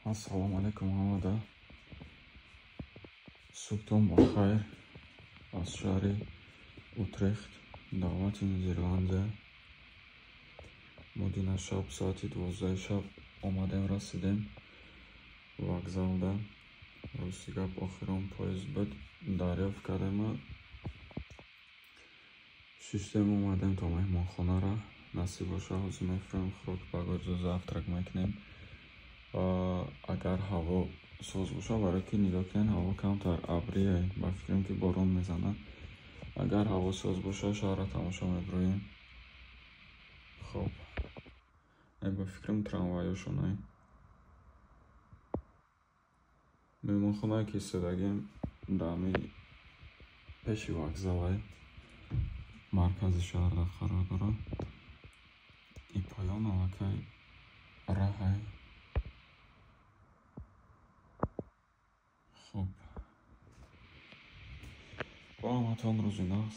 Ассалому алайкум ҳамада. Субҳтон бахайр. Аз шаҳри Утрехт, давлати Нидерландия. Мо дина шаб соати 12 шаб омадем, расидем вокзалда. Рости гап, охирон поезд буд, дарёфт кардем, шиштем, омадем то меҳмонхонара. Насиб боша, ҳозир мефурем, хӯрок багоҷо завтрак мекунем. Агар ҳаво соз боша, барое ки нигоҳ кунед, ҳаво камтар абрие, ба фикрам, ки борон мезанад. Агар ҳаво соз боша, шаҳрро тамошо мебироем. Хоб, ба фикрам, трамвайёшонай. Меҳмонхонае ки истодагем, дами пеши вокзалай, маркази шаҳрда қарор дорад. И поён аллакай раҳай. Хуб, бо ҳаматон рӯзи нағз.